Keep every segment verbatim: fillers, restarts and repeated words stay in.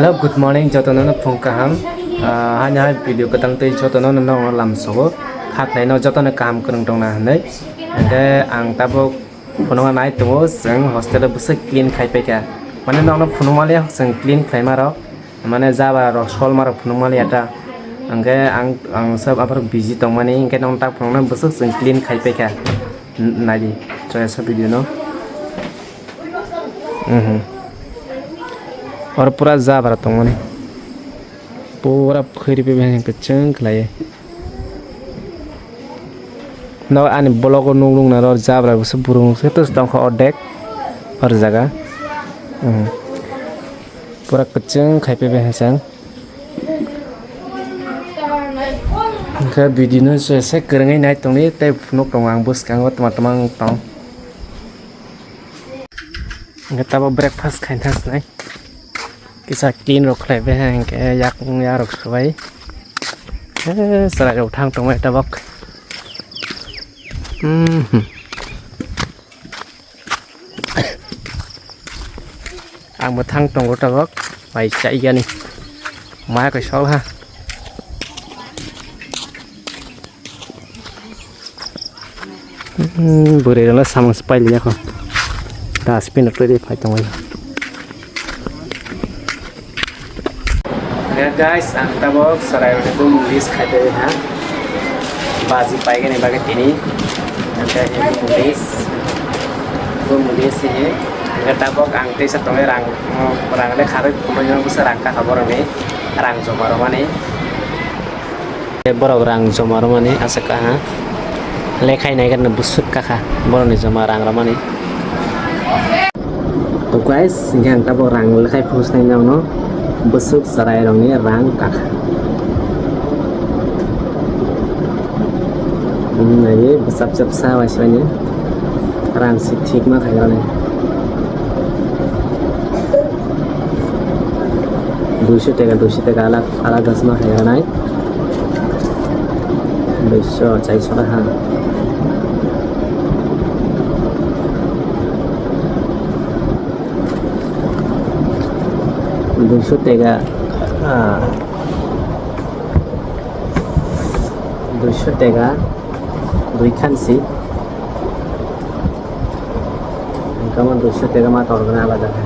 Hello, good morning, jotono no phung kaham. Ah, hani hai video kwtal tei jotono no nong lam sobo. Kha khlai no jotono kaham kwrwng tongna hinwi. Hwnkhe ang tabuk phunukna nai tongo, chwng hostel o bwswk clean khai paikha. Mane nokno phunukma le chwng clean khlaima rok. Mane jabra rok sol ma rok phunukma le ta. Hwnkhe ang, ang sab aphar busy tongmani, hwnkhe nokno tak phunukna bwswk chwng clean khai paikha. N-, naidi, choya sa video no. Mhm. Oro pura jabra tongmani. Pura khwrwi bai kwchwng khlaiwi. No ani vlog o nuk nukna oro jabra bwswk burung se tongkha ordek or jaga. Mhm. Pura kwchwng khai bai hai chang. Hwnkhe video no se kwrwngwi nai tongdi tei phunuk tongo ang bwskango twma twma wng tong. Hwnkhe tabuk breakfast khaina thangnai. Kisa clean rok khlai bai hai hwnkhe yak yarok swbai. Eh, chwrai rok thang tongbai tabuk. Mhm. Ang bo thang tongo tabuk, bai chaiyani. Ma koi sol ha. Hmm, bwrwi rok le samung se pailiya kho. Dustbin rok twi phai tongwi. Hwnkhe guys, ang tabuk chwrai rokni bumung list khai tongwi ha. Baji paigani bagwi tini. Hwnkhe bumung list, bumung list se. Hwnkhe tabuk ang teisa tongwi rang, rang le kharwi phunukmani bwsa rang kakha borokni rang joma rwmani. Borok rang joma rwmani aswk kaha. Lekhai naikarno bwswk kakha borokni joma rang rwmani. To guys, hwnkhe ang tabuk rang lekhai phunuknai nokno bwswk chwrai rokni rang kakha. Hmm, naidi bwsap chapsa bai se manya. Rang se thik ma khairoknai. Duiso teka, duiso teka alak, alak jasma khairoknai. Duiso, chaiso kaha. Duiso teka, ah, duiso teka, dui khansi. Hwnkhe omo duiso teka ma torgwna alada khe.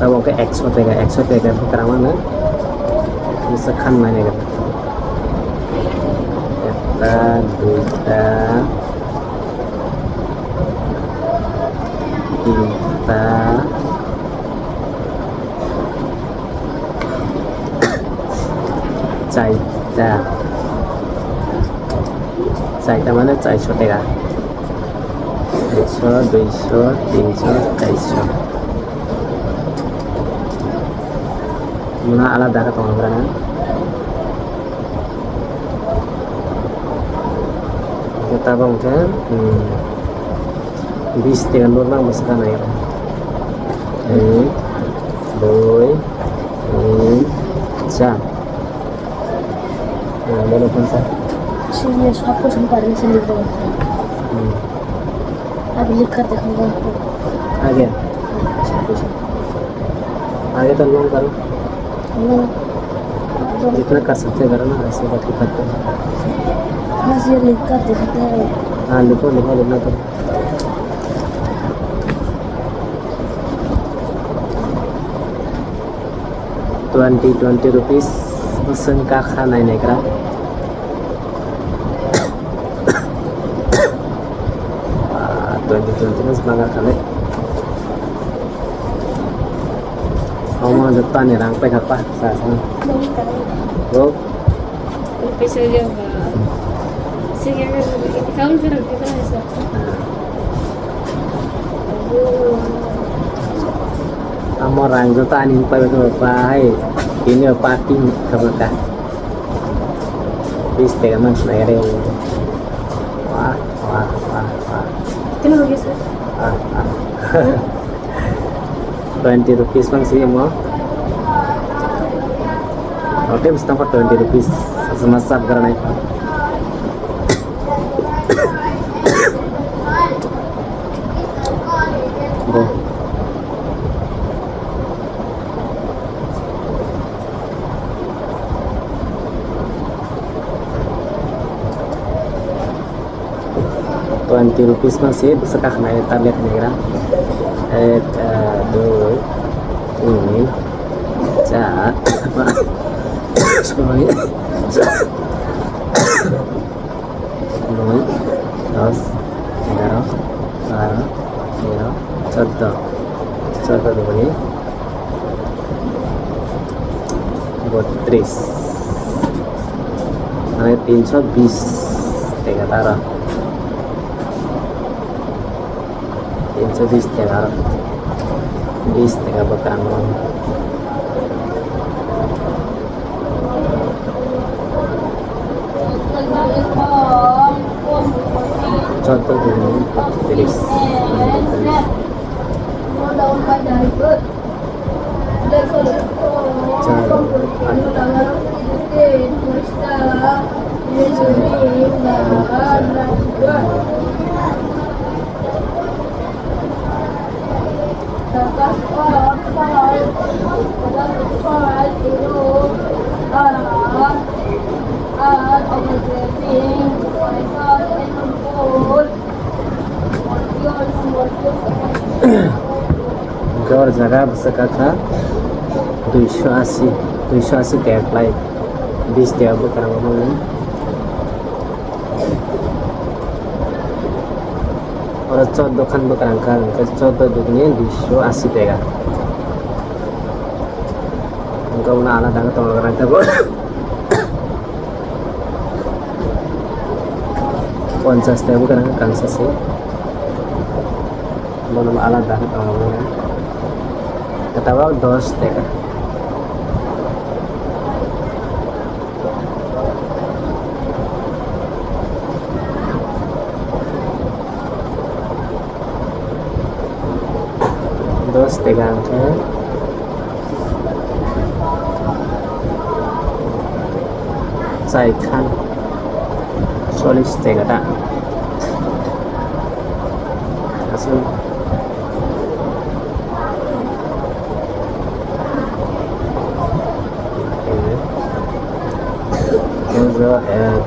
Tabuk khe ekso teka, ekso teka khe kwrwngmano bwswk khan manya khe. Ekta, duita, tinta, Chaita. Chaita mane chaiso teka. Ekso, duiso, tinso, chaiso. Muna alada khe tongo bwrana. Tabuk hwnkhe, hmm, bis teka nurma mwswkha nai. Ek, dui, tin, char. Ah, bono phone sa. Sini sab ko sum parin sini ko. Hmm. Ab likh kar dekh. Age. Sab ko sum. Age to long karo. जितना कर सकते हैं करो ना, ऐसे बात की करते हैं। बस ये लिख कर दे सकते हैं। हाँ, लिखो, लिखो, लिखना तो। Twenty, twenty rupees, bwswng kakha nai naigra. Ah, twenty, twenty mas banga kale. Omo joto ani rang paikha pa, sa sa. Bro. Kaisa jaba. Sige, kaul karo kita sa. Amo rang joto ani paikha pa hai. Ini party khabar ka. Bis tega man sinai re. Wah, wah, wah, wah. Kena lagi sir? Ah, ah. Twenty rupees bang sih mo. Oke, mesti tampak twenty rupees. Sama sab garanai. Bo. Twenty rupees ma se bwswk kakhnai tablet hinwi gra. Ek, ah, dui, tin, char, panch, choi, noi, dos, egaro, baro, tero, choddo. Choddo duguni botris. Mane tinso bis teka taro. Tinso bis teka aro. Bis teka bwkrango. Choddo duguni botris. Hwnkhe o jaga bwswk kha duiso asi, duiso asi teka kwlai, bis teka bwkrango mani. Oro choddo khan bwkrang kha, hwnkhe choddo dugni duiso asi teka. Hwnkhe uno alada khe tongo kwrang tabuk. Ponchas teka bwkrang kangsa se. Bono alada khe tongo. Kwtal o dos teka. Dos teka hwnkhe chai khan chollish teka ta. Aswk.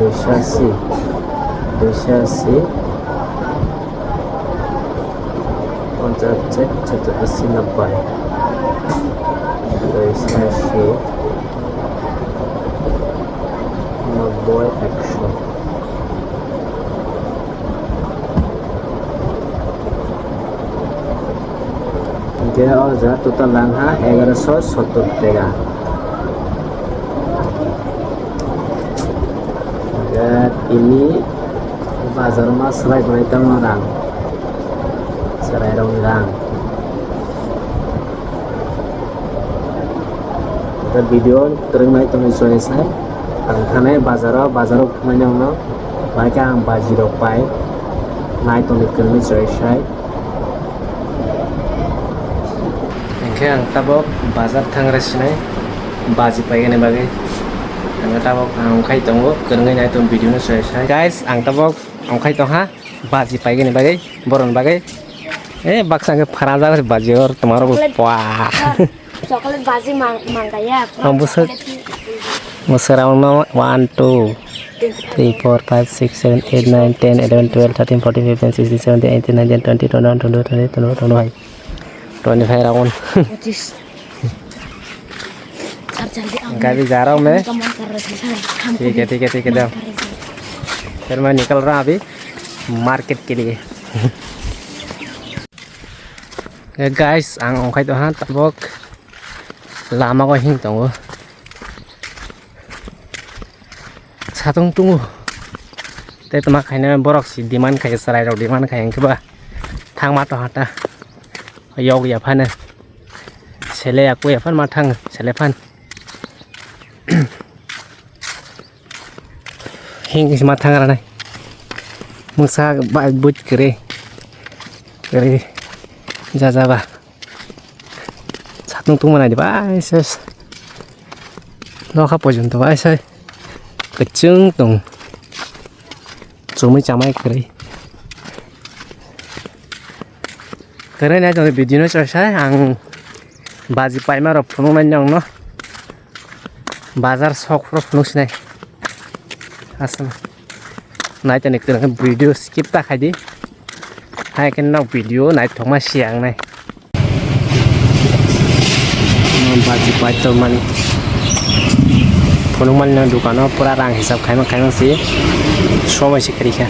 Duiso asi, duiso asi. Ponchas, sait, sottor, asi, nobboi, dui, saishi, nobboi, ekso. Hwnkhe o jaga total rang ha egaroso sottor teka. Hwnkhe tini bazar ma swlai tongo rang, chwrairokni rang. Hwnkhe video kwrwng nai tongwi chwrai sai. Ang thanai bazaro, bazaro thangnaino bai khe ang bajirok pai nai tongwi kwrwngwi chwrai sai. Hwnkhe ang tabok bazar thangra sinai baji paigani bagwi. Ang tabok ang khai tongo, kwrwngwi nai tong video no chwrai sai. Guys, ang tabok ang khai tongha baji paigani bagwi, boron bagwi. Eh, baksa hwnkhe pharajak baji or tomorrow. Chocolate. Wah. Chocolate baji mang-, mangkaya. Ang bwswk, bwswk round no one, two, three, four, five, six, seven, eight, nine, ten, eleven, twelve, thirteen, fourteen, fifteen, sixteen, seventeen, eighteen, nineteen, twenty, twenty-one, twenty-two, twenty-three, twenty-four, twenty-five, twenty-five round. Pachis. Gabi ja raha hoon main. ठीक है, ठीक है, ठीक है, जाओ। फिर मैं निकल रहा अभी market के लिए। Eh, guys, ang ongkhai tongha tabok lama o hing tongo. Satung tungo. Tei toma khaina borok si demand khai, chwrairok demand khai hwnkhe ba thangma tongha ta. Yok ya phano. Sele ya koi ya phan ma thang, sele phan. Hing se ma thang ranai. Mungsa ba buj kwrwi. Kwrwi. Ja ja ba. Satung tungma nai di ba, ai se. Nokha porjonto ba, ai se. Kwchwng tong. Chumui chamai kwrwi. Kwrwi nai tong video no chwrai sai ang baji paima rok phunuk nai nong no. Bazar sok phuru phunuk sinai. Aswk. Nai tongni kwrwngkhe video skip ta khaidi. Hai khe nok video naithokma siyangnai. Baji paito mani. Phunukmani no dukano pura rang hisab khaima khaima si somoi se kwrwi kha.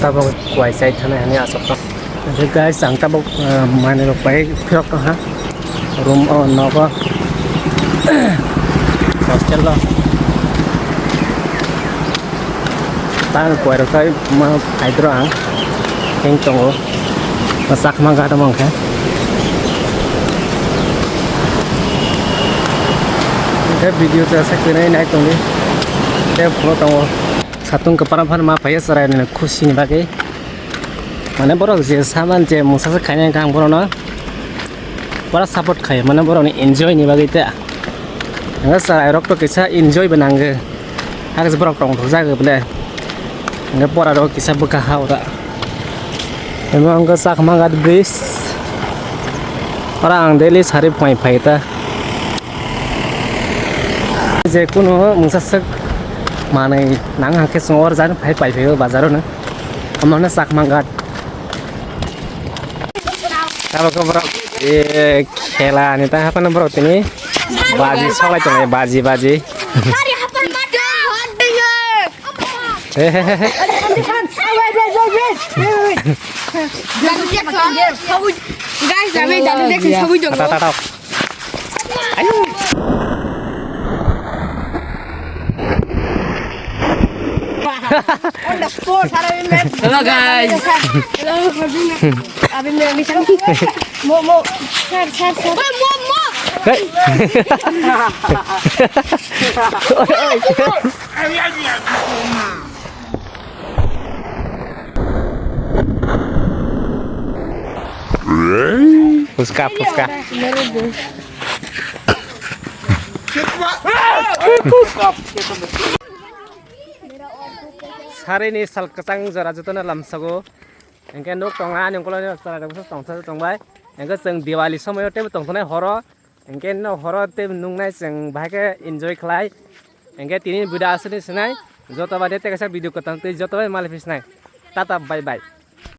Tabok kuai chai thanai hani aswk. Guys, ang tabok, ah, manwi rok bai phiyok tong ha. Room o, nogo. Hostel o. Tang kuai rok khai ma phaidro ang. Heng tongo. Ma Chakma ghat omo hwnkhe. Hwnkhe video chwla sa kwnwi nai tongdi. Tei phunuk tongo. Satung kwpar phano ma phaiya chwraini khusi ni bagwi. Mane borok je saman je mungsa se khainai kha ang borokno pura support khai mane borokni enjoy ni bagwi ta. Ang chwrai rok to kisa enjoy bo nango. Hakhe borok tong thok jago bole. Ang pora rok kisa bwkha ha ora. Emo ang Chakma ghat bridge. Ora ang daily sari phai phai ta. Je kuno mungsa swk manwi nang hakhe chwng or jan phai phai phai bazar o no. Omo no Chakma ghat. Tabok borok, eh, khela ni ta hapan borok tini baji solai tongo, baji, baji. He, he, he, he. Guys, আমি দাদু দেখছি, সবুজ জঙ্গল। Tata, tata. Ayo. On the spot, sir, I mean, Hello, guys. Hello, I mean, mo, mo, sir, sir, sir. Wait, mo, mo. Hey. Puska, puska. Sarini sal kwchang jora jotono lamsago. Hingke nok tongo ani ukuloni chwrai rok tongthok tongbai. Hingke chwng Diwali somoyo teibo tongthoknai horo. Hingke no horo tei nungnai chwng bahai khe enjoy khlai. Hingke tini video aswk ni sinai. Joto bai de tei kaisa video kwtang tei joto bai malai phi sinai. Tata bye bye.